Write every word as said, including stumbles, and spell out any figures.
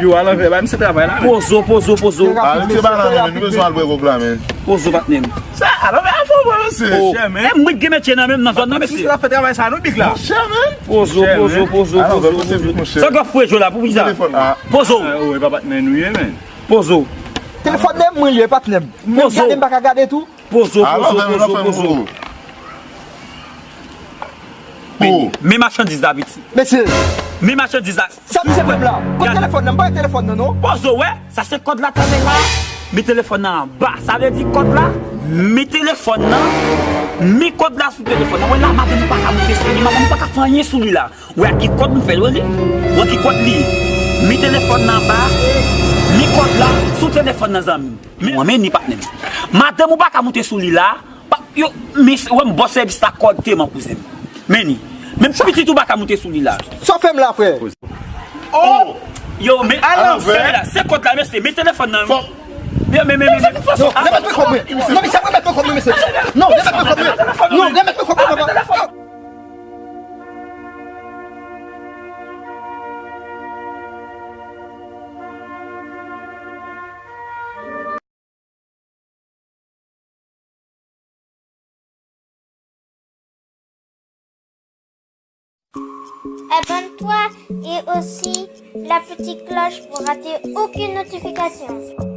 Yo, alanvè, ba m se travay la, men. Pozo, pozo, pozo. Arete ba la, men, nou bezwen al bwè gwòg la, men. Pozo, patnè m. Sa, alanvè, a fò, bwè, mesye. Oh. Chè, men. E mwen gen metye nan menm nan zòn nan, mesye. Si la fè travay sa, nou big la. Chè, men. Pozo, pozo, pozo, pozo, pozo. Sa w ap fouye jwe la, pou ki sa? Telefòn la. Pozo. Ah, oh, e pa patnè nou ye, men. Pozo. Telefòn nan mwen li ye, patnè m. Menm gade m pa ka gade tou. Pozo, pozo, pozo, pozo. Men, men machandiz la, piti. Mesye. Men machandiz la. Sa misye fè m la? Kote telefòn nan? M pa gen telefòn nan, non. Pozo, wè. Sa se kòd la, tande la. Men telefòn nan anba. Sa vle di kòd la. Men telefòn nan. Men kòd la sou telefòn nan. Wè la, madanm ou pa ka moute sou li. Madanm ou pa ka fè anyen sou li la. Wè ki kòd m fè l, wè li. Wè ki kòd li. Men telefòn nan anba. Men kòd la sou telefòn nan, zanmi m. Men, men ni patnè m. Madanm ou pa ka moute sou li la. Pa, yo, men, wè m bò sèvis la kòrèkteman, kouzen m. Men ni. Menm pitit ou pa ka moute sou li la. Sa w fè m la, frè? Oh! Yo, men alanvè la. Se kòd la, mesye. Men telefòn nan. Yo, men, men, men, men. Non, remèt mwen kòb mwen. Non, mesye, remèt mwen kòb mwen, mesye. Non, remèt mwen kòb mwen. Non, remèt mwen kòb mwen, papa. Abonne-toi et aussi la petite cloche pour rater aucune notification.